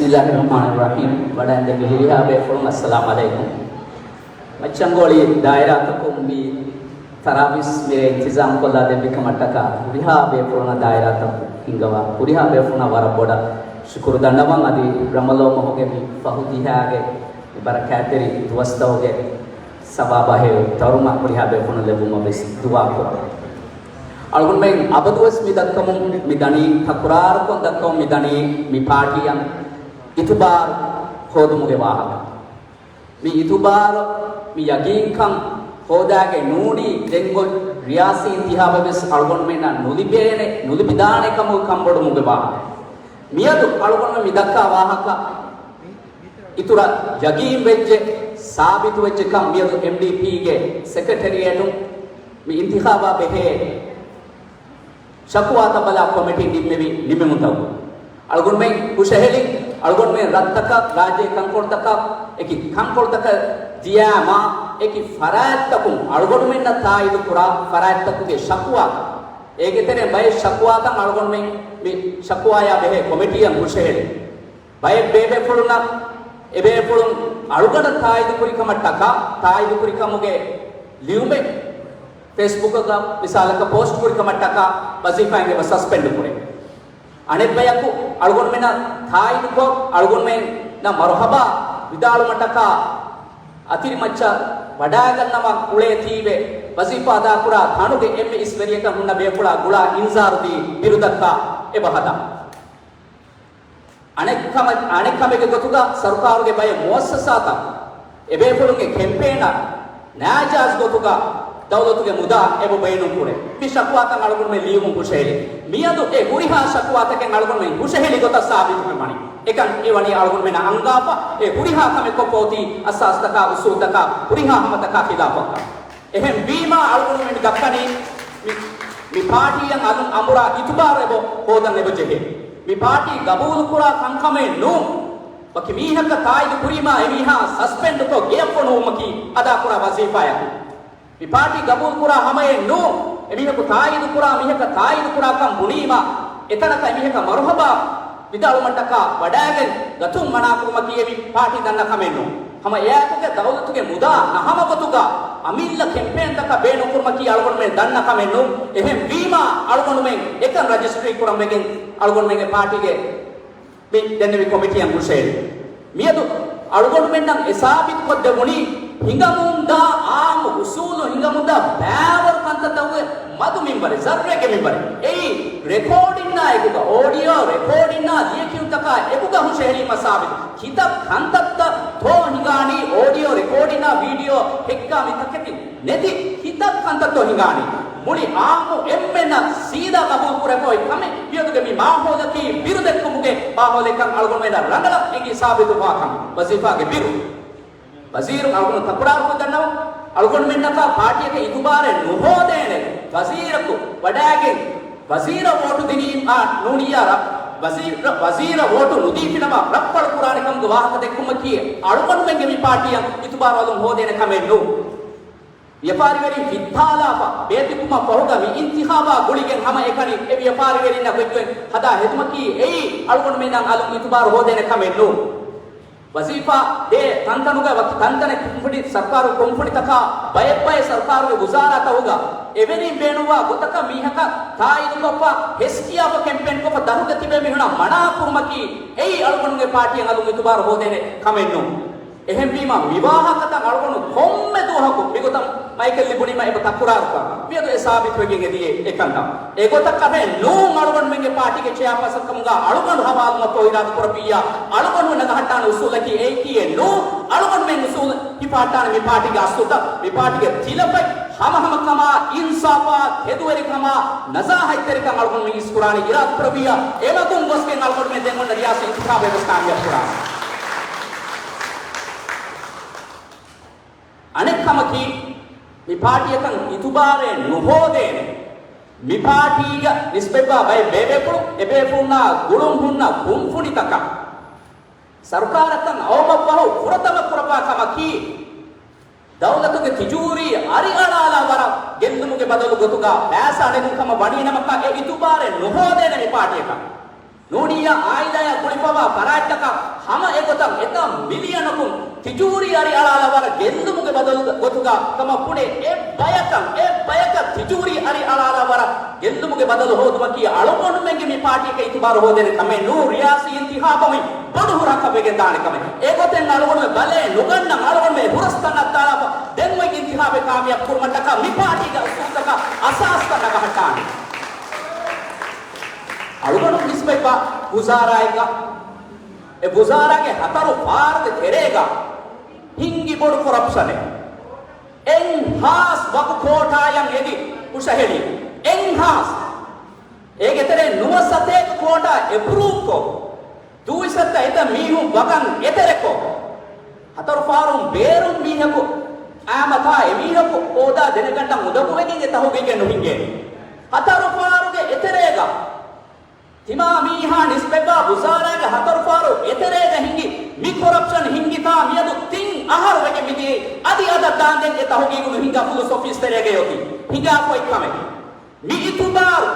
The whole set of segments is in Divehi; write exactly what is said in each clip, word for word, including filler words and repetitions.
ބިސްމިއްލާހިއްރަޙްމާނިއްރަޙީމް. ވަޑައިގެން ހުރިހާ ބޭފުޅުން އައްސަލާމް ޢަލައިކުމް. މައްޗަންގޯޅި ދާއިރާތަކުން މި ތަރާވީސް މިރޭ އިންތިޒާމް ކޮށްލާ ދެއްވިކަމަށްޓަކާ ހުރިހާ ބޭފުޅުންނަށް ދާއިރާތަކުން ހިންގަވާ ހުރިހާ ބޭފުޅުންނަށް ވަރަށް ބޮޑަށް ޝުކުރު ދަންނަވަން. އަދި ރަމަޟާން މަހުގެ މި ފަހު ދިހައިގެ މި ބަރަކާތްތެރި ދުވަސްތަކުގެ ސަވާބާ ހެޔޮ ތަރުމަ ހުރިހާ ބޭފުޅުން ލެއްވުމަށް ވެސް ދުޢާ ކުރަން. އަޅުގަނޑުމެން އަބަދުވެސް މި ދައްކަމުން މި ދަނީ، ތަކުރާރުކޮށް ދައްކަމުން މި ދަނީ، މި ޕާޓީއަށް އިތުބާރު ހޯދުމުގެ ވާހަކަ. މި އިތުބާރު، މި ޔަގީންކަން ހޯދާގެން ނޫނީ ދެން ގޮތް ރިޔާސީ އިންތިހާބެއް ވެސް އަޅުގަނޑުމެންނަށް ނުލިބޭނެ، ނުލިބިދާނެ ކަމުގެ ކަންބޮޑުމުގެ ވާހަކަ. މިއަދު އަޅުގަނޑުމެން މި ދައްކާ ވާހަކަ އިތުރަށް ޔަގީން ވެއްޖެ، ސާބިތު ވެއްޖެ ކަން މިއަދު އެމްޑީޕީގެ ސެކްރެޓެރިއޭޓުން މި އިންތިޚާބާ ބެހޭ ޝަކުވާތައް ބަލާ ކޮމިޓީ ނިންމެވި ނިންމުމުން ތައް އަޅުގަނޑުމެން ހުށަހެޅި، އަޅުގަނޑުމެން ރަށްތަކަށް، ރާއްޖޭ ކަންކޮޅުތަކަށް، އެކި ކަންކޮޅުތަކަށް ދިޔާމާ، އެކި ފަރާތްތަކުން އަޅުގަނޑުމެންނަށް ތާއީދު ކުރާ ފަރާތްތަކުގެ ޝަކުވާ، އޭގެ ތެރެ ބައެއް ޝަކުވާތައް އަޅުގަނޑުމެން މި ޝަކުވާޔާ ބެހޭ ކޮމިޓީއަށް ހުށަހެޅި. ބައެއް ބޭބޭފުޅުންނަށް، އެބޭފުޅުން އަޅުގަނޑަށް ތާއީދު ކުރި ކަމަށްޓަކާ، ތާއީދު ކުރި ކަމުގެ ލިޔުމެއް ފޭސްބުކަށް މިސާލަކަށް ޕޯސްޓް ކުރި ކަމަށްޓަކާ ވަޒީފާއިން އެބަ ސަސްޕެންޑް ކުރޭ. އަނެއް ބަޔަކު އަޅުގަނޑުމެންނަށް ތާއީދުކޮށް، އަޅުގަނޑުމެންނަށް މަރުޙަބާ ވިދާޅުމަށްޓަކާ އަތިރިމައްޗަށް ވަޑައިގަންނަވާ ކުޅޭތީވެ، ވަޒީފާ އަދާކުރާ ތަނުގެ އެމްއެސްވެރިޔަކަށް ހުންނަ ބޭފުޅާ ގުޅާ އިންޒާރުދީ ބިރުދައްކާ އެބަ ހަދާ. އަނެއްކަމަ-، އަނެއްކަމެއްގެ ގޮތުގަ ސަރުކާރުގެ ބައެއް މުއައްސަސާތައް އެބޭފުޅުންގެ ކެމްޕޭނަށް ނާޖާއިޒް ގޮތުގަ ދައުލަތުގެ މުދާ އެބަ ބޭނުން ކުރޭ. މި ޝަކުވާތައް އަޅުގަނޑުމެން ލިޔުމުން ހުށަހެޅި. މިއަދު އެ ހުރިހާ ޝަކުވާތަކެއް އަޅުގަނޑުމެން ހުށަހެޅި ގޮތަށް ސާބިތުވެ ވަނީ. އެކަން އެ ވަނީ އަޅުގަނޑުމެންނަށް އަންގާފަ އެ ހުރިހާ ކަމެއް ކޮށްފަ އޮތީ އަސާސްތަކާ، އުސޫލްތަކާ، ހުރިހާ ހަމަތަކާ ޚިލާފަށް. އެހެން ވީމާ އަޅުގަނޑުމެން ދައްކަނީ މި، މި ޕާޓީއަށް އަލުން އަނބުރާ އިތުބާރު އެބަ ހޯދަން އެބަ ޖެހޭ. މި ޕާޓީ ގަބޫލުކުރާ ކަންކަމެއް ނޫން. ވަކި މީހަކަށް ތާއީދު ކުރީމާ އެމީހާ ސަސްޕެންޑުކޮށް ގެއަށް ފޮނުވުމަކީ އަދާކުރާ ވަޒީފާއަކު. މި ޕާޓީ ގަބޫލުކުރާ ހަމައެއް ނޫން. އެމީހަކު ތާއީދުކުރާ މީހަކަށް ތާއީދުކުރާކަން ބުނީމާ، އެތަނަކަށް އެމީހަކަށް މަރުޙަބާ ވިދާޅުމަށްޓަކާ ވަޑައިގެން ގަތުން މަނާކުރުމަކީ އެ މި ޕާޓީ ދަންނަ ކަމެއް ނޫން. ހަމަ އެއާއެކުގެ ދައުލަތުގެ މުދާ ނަހަމަ ގޮތުގަ އަމިއްލަ ކެމްޕޭންތަކަށް ބޭނުންކުރުމަކީ އަޅުގަނޑުމެން ދަންނަ ކަމެއް ނޫން. އެހެން ވީމާ އަޅުގަނޑުމެން އެކަން ރަޖިސްޓްރީ ކުރަން ވެގެން އަޅުގަނޑުމެންގެ ޕާޓީގެ މި ދެންނެވި ކޮމިޓީއަށް ހުށަހެޅި. މިއަދު އަޅުގަނޑުމެންނަށް އެ ސާބިތުކޮށްދެވުނީ ހިނގަމުންދާ އާއްމު އުސޫލު ހިނގަމުންދާ ބައިވަރު ކަންތައްތަކުގެ މަދު މިންވަރެއް، ޒައްރެއްގެ މިންވަރެއް. އެއީ ރެކޯޑިންނާ އެކުގަ، އޯޑިއޯ ރެކޯޑިންނާ ލިޔެކިޔުންތަކާ އެކުގަ ހުށަހެޅީމަ ސާބިތު. ކިތައް ކަންތައްތައް ތޯ ހިނގާނީ އޯޑިއޯ ރެކޯޑިންނާ ވީޑިއޯ ހެއްކާ މި ތަކެތި ނެތި ކިތައް ކަންތައްތޯ ހިނގާނީ. މުޅި އާއްމު އެންމެންނަށް ސީދާ ގަބޫލުކުރެފަ އޮތް ކަމެއް. މިއަދުގެ މި މާހައުލަކީ ބިރުދެއްކުމުގެ މާހައުލެއްކަން އަޅުގަނޑުމެންނަށް ރަނގަޅަށް އެނގި ސާބިތުވާކަން. ވަޒީފާގެ ބިރު. ވަޒީރު އަޅުގަނޑު ތަކުރާރުކޮށް ދަންނަވަން. އަޅުގަނޑުމެންނަކާ ޕާޓީއަކަށް އިތުބާރެއް ނުހޯދޭނެ ވަޒީރަކު ވަޑައިގެން ވަޒީރަށް ވޯޓު ދިނީމާ ނޫނިއްޔާ ރަ-، ވަޒީރަ-، ވަޒީރަށް ވޯޓު ނުދީފިނަމަ ރައްކަޅު ކުރާނެ ކަމުގެ ވާހަކަ ދެއްކުމަކީ އަޅުގަނޑުމެންގެ މި ޕާޓީއަށް އިތުބާރު އަލުން ހޯދޭނެ ކަމެއް ނޫން. ވިޔަފާރިވެރިން ފިއްތާލާފަ ބޭތިއްބުމަށް ފަހުގަ މި އިންތިޚާބާ ގުޅިގެން ހަމަ އެކަނި އެ ވިޔަފާރިވެރިންނަށް ގޮތްގޮތް ހަދާ ހެދުމަކީ އެއީ އަޅުގަނޑުމެންނަށް އަލުން އިތުބާރު ހޯދޭނެ ކަމެއް ނޫން. ވަޒީފާ ދޭ ތަންތަނުގަ ވަކި ތަންތަނެއް ކުންފުނި ސަރުކާރު ކުންފުނިތަކާ ބައެއްބައެއް ސަރުކާރުގެ ވުޒާރާތަކުގަ އެވެނީން ބޭނުންވާ ގޮތަކަށް މީހަކަށް ތާއީދުކޮށްފަ ހެސްކިޔާފަ ކެމްޕޭންކޮށްފަ ދަށުގަ ތިބޭ މީހުނަށް މަނާކުރުމަކީ އެއީ އަޅުގަނޑުގެ ޕާޓީއަށް އަލުން އިތުބާރު ހޯދޭނެ ކަމެއް ނޫން. އެހެންވީމަ، މިވާހަކަތައް އަޅުގަނޑު ކޮންމެ ދުވަހަކު މިގޮތަށް މައިކެއް ލިބުނީމަ އެބަ ތަކުރާރުކުރާ. މިއަދު އެ ސާބިތުވެގެން އެދިޔަ އެކަންތައް. އެގޮތަށް ކަމެއް ނޫން. އަޅުގަނޑުމެންގެ ޕާޓީގެ ޗެއާޕާސަން ކަމުގަ އަޅުގަނޑު ހަވާލުމަށް އިރާދަކުރައްވިއްޔާ، އަޅުގަނޑު ނަގަހައްޓާނެ އުސޫލަކީ އެއީކީއެއް ނޫން. އަޅުގަނޑުމެން އުސޫލު ހިފާއްޓާނެ މި ޕާޓީގެ އަސްލުތައް، މި ޕާޓީގެ ތިލަފަތް، ހަމަހަމަކަމާ، އިންސާފާ، ތެދުވެރިކަމާ، ނަޒާހަތްތެރިކަން އަޅުގަނޑުމެން އިސްކުރާނީ އިރާދަކުރެއްވިއްޔާ، އެމަގުން ގޮސްގެން އަޅުގަނޑުމެން ދެން އޮންނަ ރިޔާސީ އިންތިޚާބެއް ވެސް ކާމިޔާބު ކުރާނެ. އަނެއް ކަމަކީ، މި ޕާޓީއަކަށް އިތުބާރެއް ނުހޯދޭނެ. މި ޕާޓީގަ ނިސްބަތްވާ ބައެއް ބޭބޭފުޅު، އެބޭފުޅުންނާ ގުޅުން ހުންނަ ކުންފުނިތަކަށް ސަރުކާރަކަށް އައުމަށްފަހު ފުރަތަމަ ކުރައްވާ ކަމަކީ، ދައުލަތުގެ ތިޖޫރީ އަރިއަޅާލާ ވަރަށް ގެއްލުމުގެ ބަދަލު ގޮތުގަ ފައިސާ ނެގުން ކަމަށް ވަނީނަމަކާ، އެ އިތުބާރެއް ނުހޯދޭނެ މި ޕާޓީއަކަށް. ނޫނިއްޔާ އާއިލާއާ ގުޅިފަވާ ފަރާތްތަކަށް ހަމަ އެގޮތަށް އެތައް މިލިއަނަކުން ތިޖޫރީ އަރިއަޅާލާ ވަރަށް ގެއްލުމުގެ ބަދަލު ގޮތުގަ ކަމަށް ބުނެ، އެއްބަޔަކަށް، އެއްބަޔަކަށް ތިޖޫރީ އަރިއަޅާލާ ވަރަށް ގެއްލުމުގެ ބަދަލު ހޯދުމަކީ އަޅުގަނޑުމެންގެ މި ޕާޓީގެ އިތުބާރު ހޯދޭނެ ކަމެއް ނޫން، ރިޔާސީ އިންތިހާބުން ބޮޑު ހުރަހަކަށް ވެގެން ދާނެ ކަމެއް. އެގޮތެއް އަޅުގަނޑުމެން ބަލައެއް ނުގަންނަން، އަޅުގަނޑުމެން ހުރަސްތައް ނައްތާލާފަ ދެން އޮތް އިންތިހާބެއް ކާމިޔާބު ކުރުމަށްޓަކާ މި ޕާޓީގެ އުސޫލުތަކަށް އަސާސްތައް ނަގަހައްޓާނެ. އަޅުގަނޑު ނިސްބަތްވާ ވުޒާރާއެއްގަ، އެ ވުޒާރާގެ ހަތަރު ފާރުގެ ތެރޭގަ ހިންގި ބޮޑު ކޮރަޕްޝަނެއް. އެއްހާސް ވަގު ކޯޓާއަށް އެދި ހުށަހެޅި. އެއްހާސް. އޭގެ ތެރޭ ނުވަސަތޭކަ ކޯޓާ އެޕްރޫވްކޮށް، ދުއިސައްތަ އެތައް މީހުން ވަގަށް އެތެރެކޮށް، ހަތަރު ފާރުން ބޭރުން މީހަކު އާމަތާ އެމީހަކު ހޯދާ ދެނެގަންނަ އުނދަގޫވެގެން އެ ތަހުގީގެއް ނުހިނގޭނެ. ހަތަރު ފާރުގެ އެތެރޭގަ ތިމާ މީހާ ނިސްބަތްވާ ވުޒާރާގެ ހަތަރު ފާރު އެތެރޭގަ ހިނގި މި ކޮރަޕްޝަން ހިންގިތާ މިއަދު ތިން އަހަރު ވެގެން މިދިޔައީ. އަދި އަދަށް ދާންދެން އެ ތަހުގީގު ނުހިނގާ ފުލުސް އޮފީސް ތެރޭގައި އޮތީ. ހިނގާ ކޮއެއް ކަމެއް؟ މި އިތުބާރު،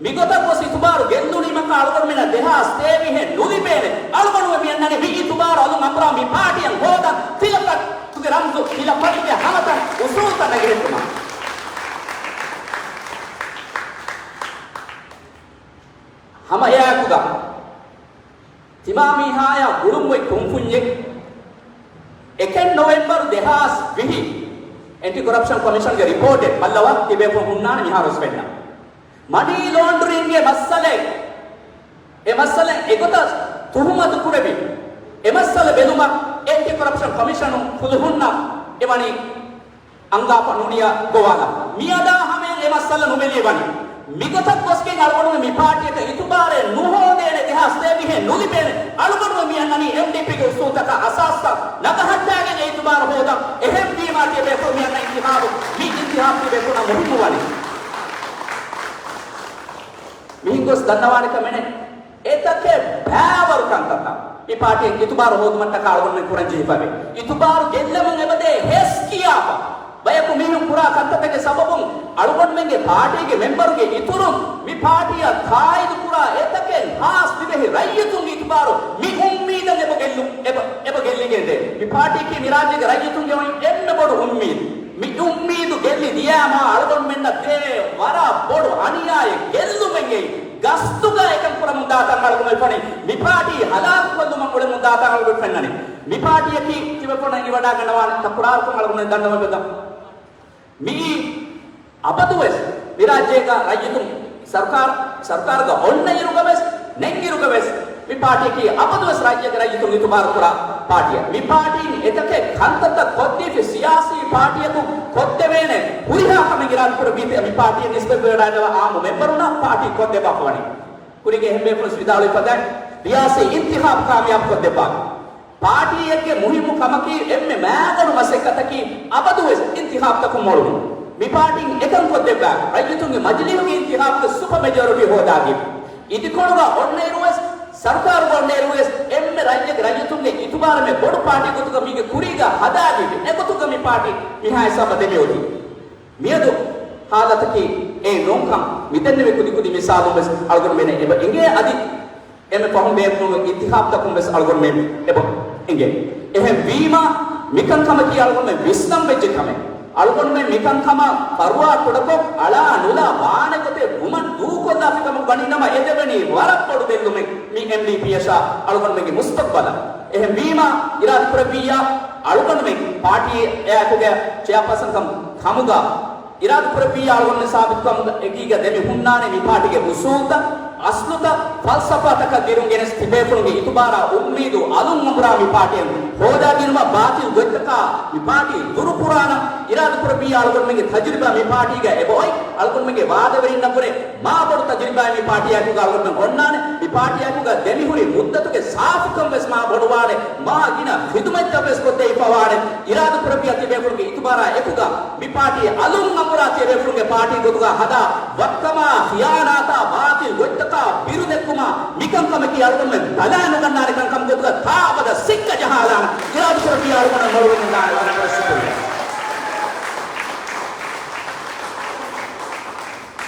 މިގޮތަށް ގޮސް އިތުބާރު ގެއްލުނީމަކާ އަޅުގަނޑުމެންނަށް ދެހާސް ތޭވީހެއް ނުލިބޭނެ. އަޅުގަނޑުމެން މި އަންނަނީ މި އިތުބާރު އަލުން އަނބުރާ މި ޕާޓީއަށް ހޯދަން، ތިލަފަތުގެ ރަމްޒު، ތިލަފަތުގެ ހަމަތަން އުސޫލުތައް ނެގިހެއްޓުމަށް. ހަމަ އެއާއެކުގަ ތިމާ މީހާޔާ ގުޅުން އޮތް ކުންފުންޏެއް އެކެއް ނޮވެމްބަރު ދެހާސް ވިހި އެންޓި ކޮރަޕްޝަން ކޮމިޝަންގެ ރިޕޯޓެއް ބައްލަވާ ތިބޭފުޅުން ހުންނާނެ މިހާރުވެސް ފެންނަ. މަނީ ލޯންޑްރިންގެ މައްސަލައެއް، އެ މައްސަލަ އެގޮތަށް ތުހުމަތު ކުރެވި، އެ މައްސަލަ ބެލުމަށް އެންޓި ކޮރަޕްޝަން ކޮމިޝަނުން ފުލުހުންނަށް އެވަނީ އަންގާފަ ނޫނިއްޔާ ގޮވާލަ. މިއަދާ ހަމަޔަށް އެ މައްސަލަ ނުބެލި ވަނީ. މިގޮތަށް ގޮސްގެން އަޅުގަނޑުގެ މި ޕާޓީއަކަށް އިތުބާރެއް ނުހޯދޭނެ، ދެހާސް ތޭވީހެއް ނުލިބޭނެ. އަޅުގަނޑުމެން މި އަންނަނީ އެމްޑީޕީގެ އުސޫލުތަކަށް އަސާސްތައް ނަގަހައްޓާގެން އެ އިތުބާރު ހޯދަން. އެހެންވީމާ ތިޔަބޭފުޅުން މި އަންނަ އިންތިހާބު، މި އިންތިހާބު ތިޔަބޭފުޅުންނަށް މުހިއްމުވަނީ. މިހެން ގޮސް ދަންނަވާނެ ކަމެއް ނެތް. އެތަކެއް ބައިވަރު ކަންތައްތައް މި ޕާޓީއަށް އިތުބާރު ހޯދުމަށްޓަކާ އަޅުގަނޑުމެން ކުރަން ޖެހިފަވޭ. އިތުބާރު ގެއްލެމުން އެބަދޭ ހެސް ކިޔާފަ. ބަޔަކު މީހުން ކުރާ ކަންތައްތަކެއް ސަބަބުން އަޅުގަނޑުމެންގެ ޕާޓީގެ މެމްބަރުގެ އިތުރުން މި ޕާޓީއަށް ތާއީދު ކުރާ އެތަކެއް ހާސް ދިވެހި ރައްޔިތުންގެ އިތުބާރު މި އުއްމީދަށް އެބަ ގެއްލު-، އެބަ، އެބަ ގެއްލިގެންދޭ. މި ޕާޓީއަކީ މި ރާއްޖޭގެ ރައްޔިތުންގެ އޮތް އެންމެ ބޮޑު އުއްމީދު. މި އުއްމީދު ގެއްލި ދިޔާމާ އަޅުގަނޑުމެންނަށް ދޭ ވަރަށް ބޮޑު އަނިޔާއެއް ގެއްލުމެއްގައި ގަސްތުގަ އެކަން ކުރަމުން ދާތަން އަޅުގަނޑުމެން ފަނި. މި ޕާޓީ ހަލާކުކޮށްލުމަށް އުޅެމުން ދާތަން އަޅުގަނޑު ފެންނަނީ. މި ޕާޓީއަކީ ތިބޭފުޅުންނަށް އިވަޑާގަންނަވާނެ ތަކުރާރުކޮށް އަޅުގަނޑުމެން ދަންނަވަން ވެދާނެ. މިއީ އަބަދުވެސް މި ރާއްޖޭގަ ރައްޔިތުން ސަރުކާރު، ސަރުކާރުގަ އޮންނަ އިރުގަވެސް، ނެތް އިރުގަވެސް މި ޕާޓީއަކީ އަބަދުވެސް ރާއްޖޭގެ ރައްޔިތުން އިތުބާރު ކުރާ ޕާޓީއެއް. މި ޕާޓީން އެތަކެއް ކަންތައްތައް ކޮށްދީފި ސިޔާސީ ޕާޓީއަކު ކޮށްދެވޭނެ ހުރިހާ ކަމެއް އިރާދަކުރެއްވީތީ މި ޕާޓީއަށް ނިސްބަތްވެވަޑައިގަންނަވާ އާއްމު މެމްބަރުންނަށް ޕާޓީ ކޮށްދެއްވާފަ ވަނީ. ކުރީގެ އެހެން ބޭފުޅުން ވިދާޅުވި ފަދައިން ރިޔާސީ އިންތިޚާބު ކާމިޔާބު ކޮށްދެއްވާ. ޕާޓީއެއްގެ މުހިއްމު ކަމަކީ އެންމެ މާގަނޑު މަސައްކަތަކީ އަބަދުވެސް އިންތިޚާބުތަކުން މޮޅުވުން. މި ޕާޓީން އެކަން ކޮށްދެއްވާ. ރައްޔިތުންގެ މަޖިލީހުގެ އިންތިޚާބުގެ ސުޕަ މެޖޯރިޓީ ހޯދާގެން އިދިކޮޅުގަ އޮންނައިރުވެސް، ސަރުކާރުގަ އޮންނައިރުވެސް އެންމެ ރައްޔެއްގެ ރައްޔިތުންގެ އިތުބާރު އެންމެ ބޮޑު ޕާޓީ ގޮތުގަ މީގެ ކުރީގަ ހަދާދީފި. އެގޮތުގަ މި ޕާޓީ މިހާ ހިސާބަށް ދެމިއޮތީ. މިއަދު ހާލަތަކީ އެއް ނޫންކަން މިދެންނެވި ކުދިކުދި މިސާލުން ވެސް އަޅުގަނޑުމެން އެބަ އެނގޭ. އަދި އެންމެ ފަހުން ބޭފުޅުން އިންތިޚާބުތަކުން ވެސް އަޅުގަނޑުމެން އެބަ އެނގޭ. އެހެންވީމާ، މިކަންކަމަކީ އަޅުގަނޑުމެން ވިސްނަން ވެއްޖެ ކަމެއް. އަޅުގަނޑުމެން މިކަންކަމަށް ފަރުވާ ކުޑަކޮށް، އަޅާ ނުލާ ވާނެ ގޮތެއް ވުމަށް ދޫކޮށްލާފި ކަމަށް ވަނީ ނަމަ، އެދެވެނީ ވަރަށް ބޮޑު ގެއްލުމެއް މި އެމްޑީޕީއަށާ އަޅުގަނޑުމެންގެ މުސްތަޤްބަލަށް. އެހެންވީމާ، އިރާދަކުރެއްވިއްޔާ، އަޅުގަނޑުމެން ޕާޓީއާއެކުގަ ޗެއާޕާސަންކަމުގަ އިރާދަކުރެއްވިއްޔާ، އަޅުގަނޑުމެން ސާބިތުކަމުގަ އެކީގަ ދެމި ހުންނާނެ މި ޕާޓީގެ އުސޫލުތައް، އަސްލުތައް، ފަލްސަފާތަކަށް ދިރުން ގެނެސް ތިބޭފުޅުންގެ އިތުބާރާ އުއްމީދު އަލުން އަނބުރާ މި ޕާޓީއަށް ހޯދާދިނުމަށް، ބާތިލް ގޮތްތަކާ މި ޕާޓީ ދުރުކުރާނަން. އިރާދަކުރެއްވިއްޔާ، އަޅުގަނޑުމެންގެ ތަޖުރިބާ މި ޕާޓީގަ އެބައޮތް. އަޅުގަނޑުމެންގެ ވާދަވެރިންނަށްވުރެ މާ ބޮޑު ތަޖުރިބާއެއް މި ޕާޓީއާއެކުގަ އަޅުގަނޑުމެން އޮންނާނެ. މި ޕާޓީއާއެކުގަ ދެމިހުރި މުއްދަތުގެ ސާފުކަން ވެސް މާ ބޮޑުވާނެ. މާ ގިނަ ޚިދުމަތްތައް ވެސް ކޮށްދެވިފަވާނެ. އިރާދަކުރެއްވިއްޔާ، ތިބޭފުޅުންގެ އިތުބާރާ އެކުގަ މި ޕާޓީ އަލުން އަނބުރާ ތިޔަބޭފުޅުންގެ ޕާޓީ ގޮތުގަ ހަދާ ވައްކަމާ، ޚިޔާނާތާ، ބާތިލް ގޮތްތަކާ ބިރުދެއްކުމާ، މިކަންކަމަކީ އަޅުގަނޑުމެން ބަލާ ނުގަންނާނެ ކަންކަމުގެ ގޮތުގަ ތާއަބަދަށް ސިއްކަ ޖަހާލާނެ. އިރާދަކުރެއްވިއްޔާ، އަޅުގަނޑުމެން މޮޅުވެގެން ދާނެ.